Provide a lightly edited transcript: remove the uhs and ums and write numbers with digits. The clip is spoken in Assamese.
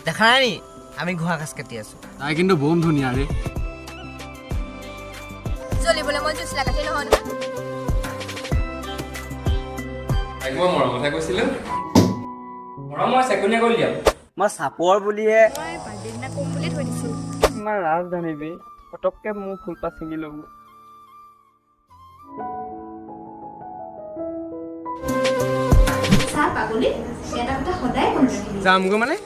দেখা নাই নি আমি ঘোঁৰা ঘাছ কাটি আছো। তাই কিন্তু বম ধুনীয়া ৰে। জ্বলিবলৈ মই জুইছিলা কাঠি নহয় নহয়। তাইক মই মৰমতহে কৈছিলো। মৰম মই চেকনিয়ে কৰি দিয়াম। মই চাপৰ বুলিহে। মই বাৰ্থডে দিনা কম বুলি থৈ দিছো। ইমান ৰাজধানী বে, পটককে মোৰ ফুলপাত ছিঙি ল'ব। চা পাগলী, এটা কথা সদায় মনত ৰাখিবি। যামগৈ মানে?